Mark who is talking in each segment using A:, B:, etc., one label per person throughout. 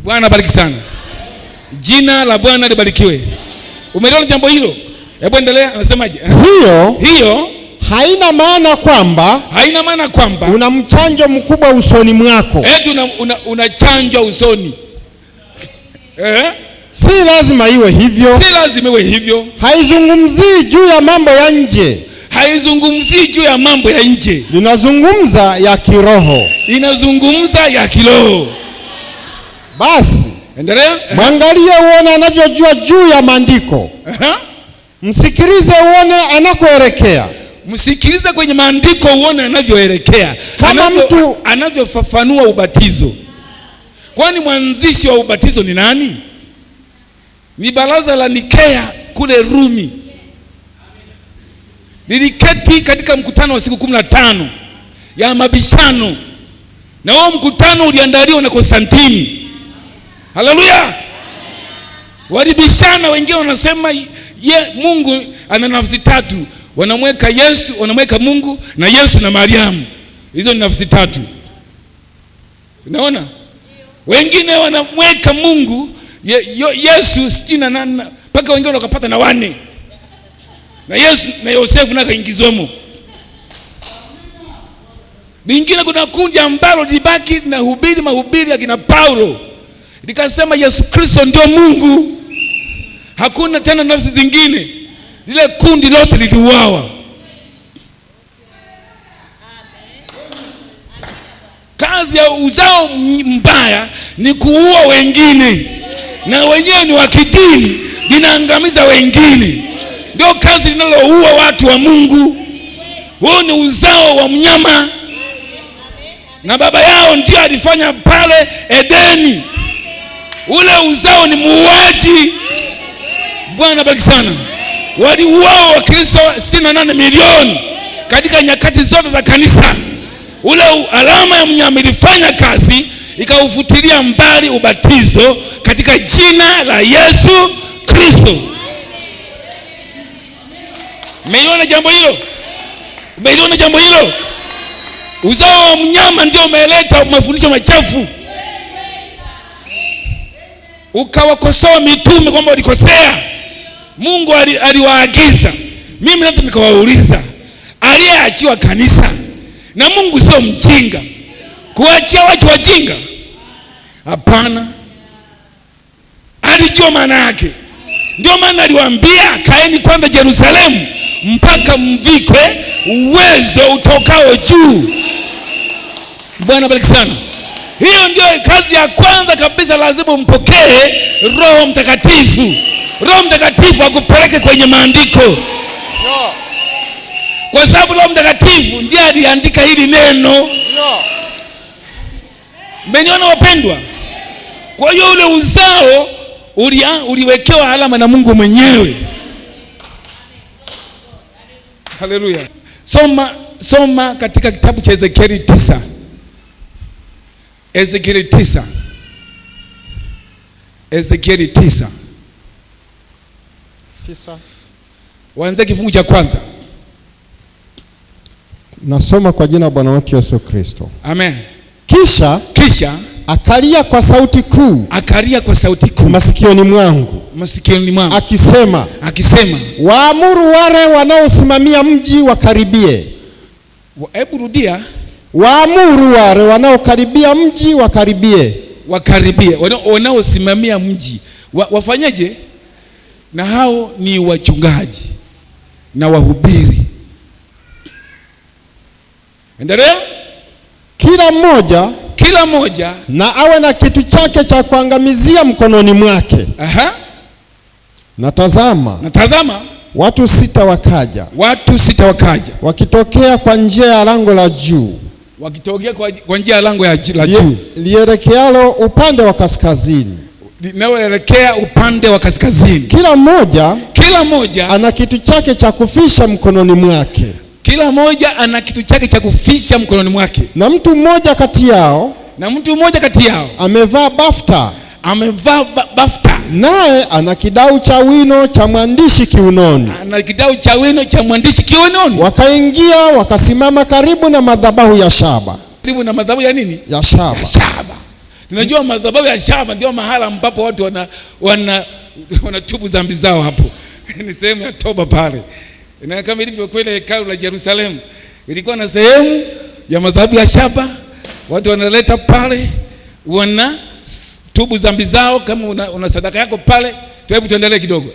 A: Bwana bariki sana. Jina la Bwana libarikiwe. Umeliona jambo hilo? Hebu endelea, anasemaje?
B: Hiyo haina maana kwamba,
A: haina maana kwamba
B: una mchanjo mkubwa usoni mwako.
A: Eti una chanjo usoni.
B: Si lazima iwe hivyo.
A: Si lazima iwe hivyo.
B: Haizungumzii juu ya mambo ya nje.
A: Haizungumzii juu ya mambo ya nje.
B: Linazungumza ya kiroho.
A: Inazungumza ya kiroho.
B: Basi
A: endelea.
B: Mwangalie uone anavyojua juu ya maandiko. Msikilize uone anakoelekea.
A: Msikilize kwenye maandiko uone anavyoelekea.
B: Kama mtu
A: anavyofafanua ubatizo. Kwani mwanzishi wa ubatizo ni nani? Ni baraza la Nikea kule Rumi. Niliketi katika mkutano wa siku 15 ya mabishano. Na huo mkutano uliandaliwa na Konstantini. Haleluya! Walibishana, wengine wanasema Mungu ana nafsi tatu. Wanamweka Yesu, wanamweka Mungu na Yesu na Mariamu. Hizo ni nafsi tatu. Unaona? Wengine wanamweka Mungu Yesu 68 mpaka wengine wakapata na 4. Na Yesu na Yosefu na kaingizwemo. Lingine kuna kundi ambalo libaki na hubiri mahubiri ya kina Paulo. Likasema Yesu Kristo ndio Mungu. Hakuna tena nafsi zingine. Lile kundi lote liliuawa. Kazi ya uzao mbaya ni kuua wengine. Na wenyewe ni wa kidini, linaangamiza wengine. Ndio kazi linaloua watu wa Mungu. Huo ni uzao wa mnyama. Na baba yao ndio alifanya pale Edeni. Ule uzao ni muuaji. Bwana bariki sana. Waliuawa Wakristo 68 milioni katika nyakati zote za kanisa. Ule alama ya mnyama ilifanya kazi, ikaufutilia mbali ubatizo katika jina la Yesu Kristo. Umeiona jambo hilo? Umeiona jambo hilo? Uzao wa mnyama ndio umeleta mafundisho machafu. Ukawakosoa mitume kwamba walikosea. Mungu aliwaagiza. Mimi nataka nikawauliza, aliyeachiwa kanisa na Mungu sio mjinga kuachia watu wajinga? Hapana. Alijua maana yake. Ndio maana aliwaambia kaeni kwanza Yerusalemu mpaka mvikwe uwezo utokao juu. Bwana bariki sana. Hiyo ndio kazi ya kwanza kabisa, lazima umpokee Roho Mtakatifu. Roho Mtakatifu akupeleke kwenye maandiko. Kwa sababu Roho Mtakatifu ndiye aliandika hili neno. Mmeniona wapendwa? Kwa hiyo ule uzao uliwekewa alama na Mungu mwenyewe. Haleluya. Soma katika kitabu cha Ezekieli 9. Ezekieli 9. Ezekieli 9.
B: 9.
A: Waanze kifungu cha kwanza.
B: Nasoma kwa jina la Bwana wetu Yesu Kristo.
A: Amen.
B: Kisha akalia kwa sauti kuu.
A: Akalia kwa sauti kuu.
B: Masikioni mwangu.
A: Masikioni mwangu.
B: Akisema.
A: Akisema.
B: Waamuru wale wanaosimamia mji wakaribie.
A: Hebu rudia.
B: Waamuru wale wanaokaribia mji wakaribie.
A: Wakaribie. Wanaosimamia mji. Wafanyeje? Na hao ni wachungaji na wahubiri. Endelea.
B: Kila mmoja na awe na kitu chake cha kuangamizia mkononi mwake.
A: Aha.
B: Na tazama watu 6 wakaja.
A: Watu 6 wakaja.
B: Wakitokea kwa njia ya lango la juu.
A: Wakitokea kwa njia ya lango la juu.
B: Lielekealo upande wa kaskazini.
A: Linaloelekea upande wa kaskazini.
B: Kila mmoja ana kitu chake cha kufisha mkononi mwake.
A: Kila mmoja ana kitu chake cha kufisha mkononi mwake.
B: Na mtu mmoja kati yao, amevaa bafta.
A: Amevaa bafta.
B: Naye ana kidau cha wino cha mwandishi kiunoni.
A: Ana kidau cha wino cha mwandishi kiunoni.
B: Wakaingia wakasimama karibu na madhabahu ya shaba.
A: Karibu na madhabahu ya nini?
B: Ya shaba.
A: Ya shaba. Tunajua madhabahu ya shaba ndio mahala ambapo watu wanatubu dhambi zao hapo. Ni sehemu ya toba pale. Na kama ilivyo kweli hekalu la Yerusalemu ilikuwa na sehemu ya madhabahu ya shaba, watu wanaleta pale, wana tubu dhambi zao. Kama una sadaka yako pale. Hebu tuendelee kidogo.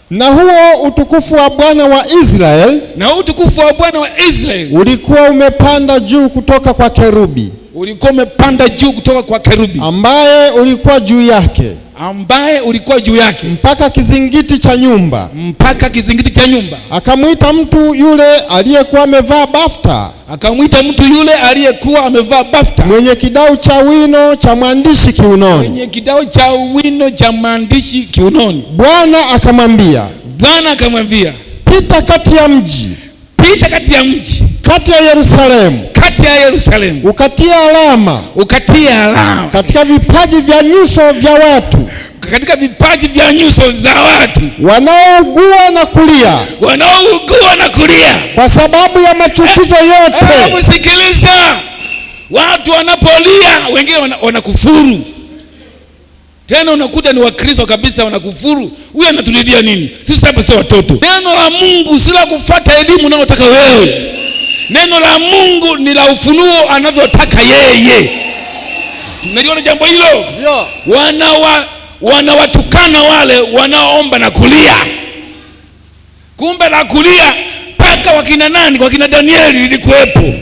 B: Na huo utukufu wa Bwana wa Israeli,
A: na utukufu wa Bwana wa Israeli
B: ulikuwa umepanda juu kutoka kwa kerubi,
A: ulikuwa umepanda juu kutoka kwa kerubi,
B: ambaye ulikuwa juu yake,
A: ambaye ulikuwa juu yake,
B: mpaka kizingiti cha nyumba,
A: mpaka kizingiti cha nyumba.
B: Akamwita mtu yule aliyekuwa amevaa bafta,
A: akamwita mtu yule aliyekuwa amevaa bafta,
B: mwenye kidau cha wino cha mwandishi kiunoni,
A: mwenye kidau cha wino cha mwandishi kiunoni.
B: Bwana akamwambia,
A: Bwana akamwambia,
B: pita kati ya mji,
A: pita kati ya mji,
B: kati ya Yerusalemu,
A: kati ya Yerusalemu,
B: ukatie alama,
A: ukatie alama
B: katika vipaji vya nyuso vya watu,
A: katika vipaji vya nyuso za watu
B: wanaougua na kulia,
A: wanaougua na kulia,
B: kwa sababu ya machukizo yote.
A: Hebu sikiliza, watu wanapolia wengine wanakufuru. Tena unakuta ni Wakristo kabisa wanakufuru. Huyu anatulilia nini? Sisi hapa sio watoto. Neno la Mungu si la kufuata elimu unayotaka wewe. Neno la Mungu ni la ufunuo anavyotaka yeye. Unaliona jambo hilo?
B: Ndio.
A: Wanawatukana wale wanaoomba na kulia. Kumbe la kulia mpaka wakina nani? Kwa kina Danieli lilikuwepo.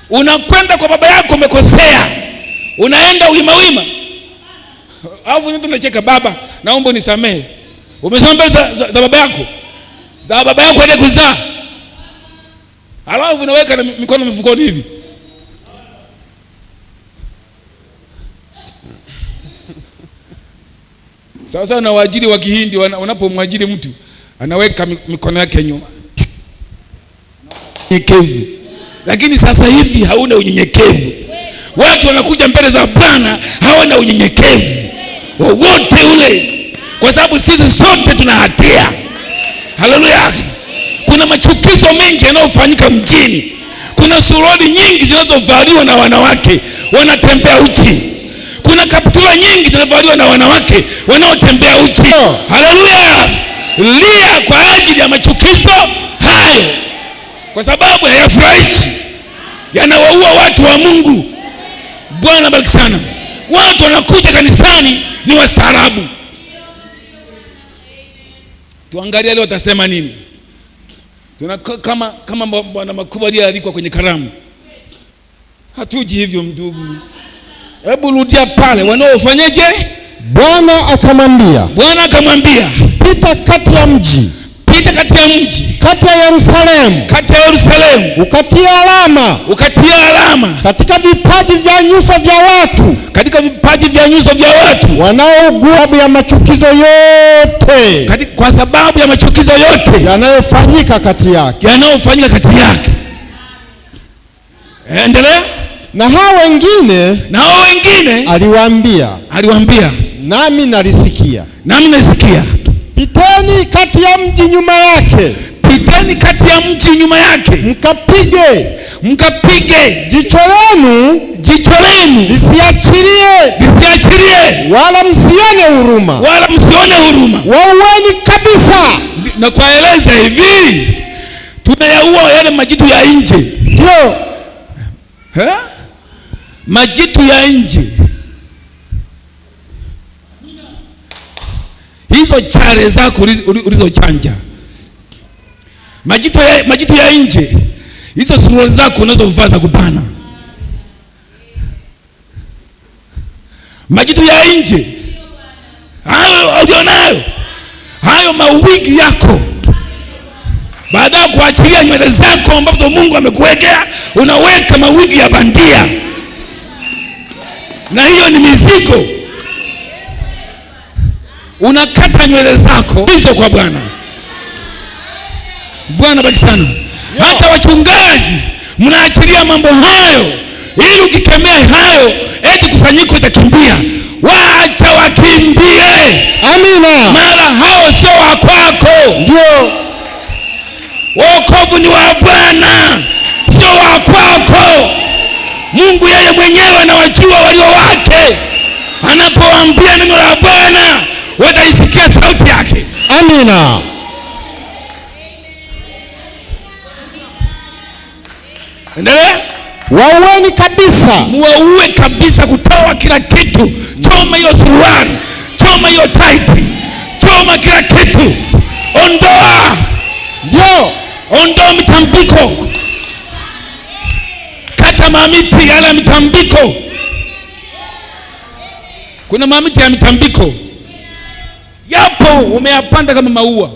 A: Unakwenda kwa baba yako umekosea, unaenda wima wima, alafu mtu unacheka, baba naomba unisamehe. Umesema mbele za baba yako, za baba yako aliyekuzaa, alafu unaweka na mikono mifukoni hivi. Sawa sawa na waajiri wa Kihindi, wanapomwajiri mtu anaweka mikono yake nyuma. Unyenyekevu. Lakini sasa hivi hauna unyenyekevu. Watu wanakuja mbele za Bwana hawana unyenyekevu wowote ule, kwa sababu sisi sote tuna hatia. Haleluya. Kuna machukizo mengi yanayofanyika mjini. Kuna suruali nyingi zinazovaliwa na wanawake wanatembea uchi. Kuna kaptula nyingi zinazovaliwa na wanawake wanaotembea uchi. Haleluya. Lia kwa ajili ya machukizo hayo, kwa sababu hayafurahishi, yanawaua watu wa Mungu. Bwana bariki sana. Watu wanakuja kanisani ni wastaarabu. Tuangalie leo watasema nini. Tuna kama bwana makubwa aliyealikwa kwenye karamu. Hatuji hivyo ndugu. Hebu rudia pale, wanaofanyeje?
B: Bwana akamwambia,
A: Bwana akamwambia,
B: pita kati ya mji,
A: pita kati ya mji,
B: kati ya Yerusalemu,
A: kati ya Yerusalemu,
B: ukatie alama,
A: ukatie alama
B: katika vipaji vya nyuso vya watu,
A: katika vipaji vya nyuso vya watu
B: wanaougua ya machukizo yote,
A: kwa sababu ya machukizo yote
B: yanayofanyika kati yake,
A: yanayofanyika kati yake. Endelea.
B: Na hao wengine,
A: na hao wengine aliwaambia,
B: nami nalisikia,
A: nami nalisikia,
B: piteni kati ya mji nyuma yake,
A: piteni kati ya mji nyuma yake,
B: mkapige,
A: mkapige,
B: jicho lenu,
A: jicho lenu
B: lisiachilie,
A: lisiachilie,
B: wala msione huruma,
A: wala msione huruma,
B: waueni kabisa.
A: Na kueleza hivi, tunayaua yale majitu ya nje.
B: Ndio.
A: Majitu ya nje, hizo chare zako ulizochanja, majitu ya nje, hizo suruali zako unazovaa za kubana, majitu ya nje hayo ulionayo, hayo mawigi yako, baada ya kuachilia nywele zako ambazo Mungu amekuwekea, unaweka mawigi ya bandia, na hiyo ni mizigo. Unakata nywele zako hizo kwa Bwana. Bwana bariki sana. Hata wachungaji mnaachilia mambo hayo, ili ukikemea hayo eti kusanyiko itakimbia. Waacha wakimbie.
B: Amina.
A: Mara hao sio wa kwako.
B: Ndio.
A: Wokovu ni wa Bwana, sio wa kwako. Mungu yeye mwenyewe anawajua walio wake. Anapowaambia neno la Bwana wataisikia sauti yake.
B: Amina.
A: Endelea.
B: Waueni kabisa.
A: Muwaue kabisa, kutoa kila kitu. Choma hiyo suruali, choma hiyo taiti, choma kila kitu. Ondoa.
B: Ndio.
A: Ondoa mitambiko. Kata mamiti yale mitambiko. Kuna mamiti ya mitambiko. Yapo, umeyapanda kama maua.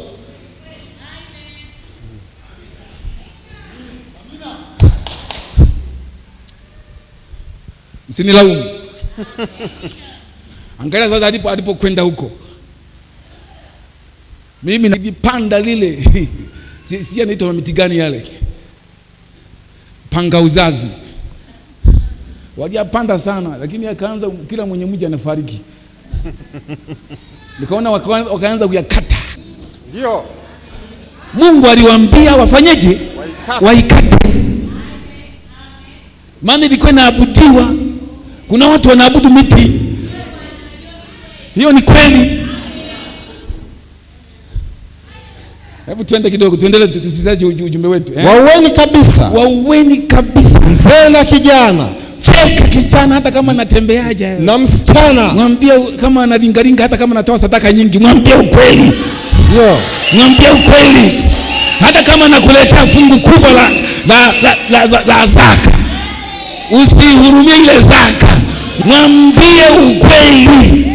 A: Msinilaumu. Angalia sasa alipokwenda huko. Mimi nilipanda lile. Si anaitwa miti gani yale? Panga uzazi. Waliyapanda sana, lakini akaanza kila mwenye mji anafariki. Nikaona wakaanza kuyakata.
B: Ndio.
A: Mungu aliwaambia wafanyeje? Waikate. Maana ilikuwa inaabudiwa. Kuna watu wanaabudu miti. Hiyo ni kweli. Hebu tuende kidogo, tuendelee, tusizaje ujumbe wetu.
B: Waueni kabisa.
A: Waueni kabisa.
B: Mzee na kijana.
A: Cheka kijana hata kama anatembeaje.
B: Na msichana.
A: Mwambie kama analingalinga, hata kama anatoa sadaka nyingi, mwambie ukweli.
B: Ndio.
A: Mwambie ukweli. Hata kama anakuletea fungu kubwa la zaka, usihurumie ile zaka. Mwambie ukweli.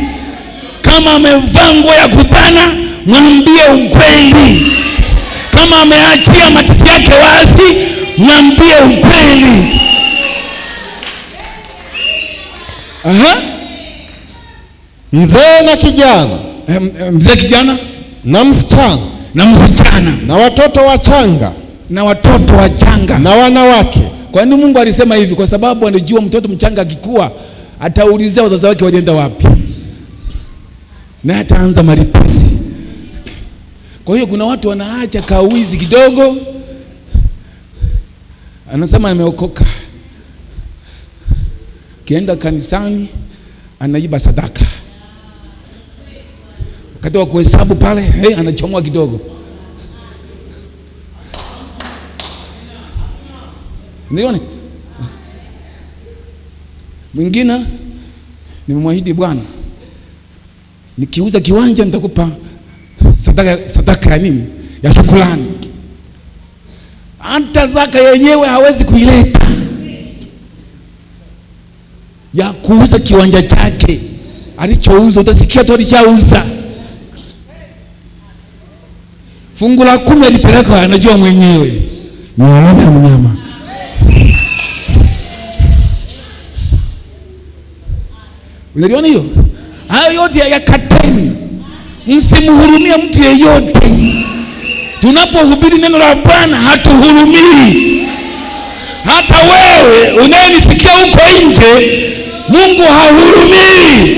A: Kama amevaa nguo ya kubana, mwambie ukweli. Kama ameachia matiti yake wazi, mwambie ukweli. Aha.
B: Mzee na kijana.
A: Mzee kijana
B: na msichana.
A: Na msichana.
B: Na watoto wachanga.
A: Na watoto wachanga.
B: Na wanawake.
A: Kwa nini Mungu alisema hivi? Kwa sababu anajua mtoto mchanga akikua ataulizia wazazi wake walienda wapi, na ataanza malipizi. Kwa hiyo kuna watu wanaacha kawizi kidogo, anasema ameokoka, kienda kanisani anaiba sadaka, wakati wa kuhesabu pale, hey, anachomoa kidogo. Niliona mwingine, nimemwahidi Bwana nikiuza kiwanja nitakupa sadaka ya nini? Ya shukrani. Hata zaka yenyewe hawezi kuileta ya kuuza kiwanja chake alichouza, utasikia tu alishauza. Fungu la 10 alipeleka, anajua mwenyewe. Ni alama ya mnyama. Unaliona hiyo? Hayo yote yakateni. Msimhurumie mtu yeyote. Tunapohubiri neno la Bwana hatuhurumii. Hata wewe unayenisikia huko nje, Mungu hahurumii.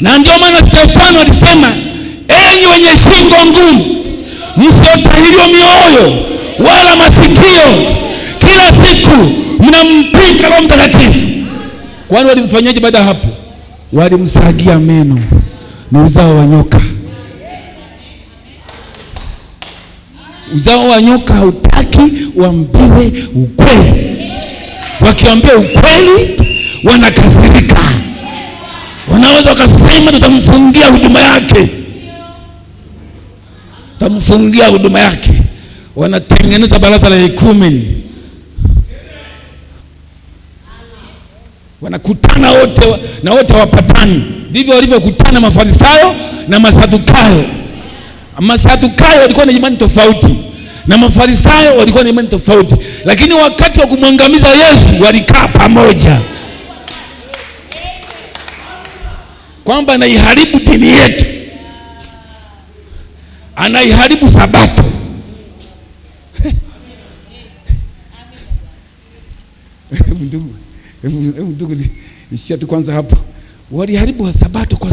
A: Na ndio maana Stefano alisema, enyi wenye shingo ngumu, msiotahiriwa mioyo wala masikio, kila siku mnampinga Roho Mtakatifu. Kwani walimfanyaje baada ya hapo? Walimsagia meno. Ni uzao wa nyoka. Uzao wa nyoka hautaki uambiwe ukweli. Wakiambia ukweli wanakasirika. Wanaweza wakasema tutamfungia huduma yake. Tutamfungia huduma yake. Wanatengeneza baraza la ekumeni. Wanakutana wote na wote wapatani. Ndivyo walivyokutana Mafarisayo na Masadukayo. Masadukayo walikuwa na imani tofauti na Mafarisayo walikuwa na imani tofauti, lakini wakati wa kumwangamiza Yesu walikaa pamoja, kwamba anaiharibu dini yetu, anaiharibu Sabato. Hebu ndugu, ishia tu kwanza hapo. Waliharibu Sabato kwa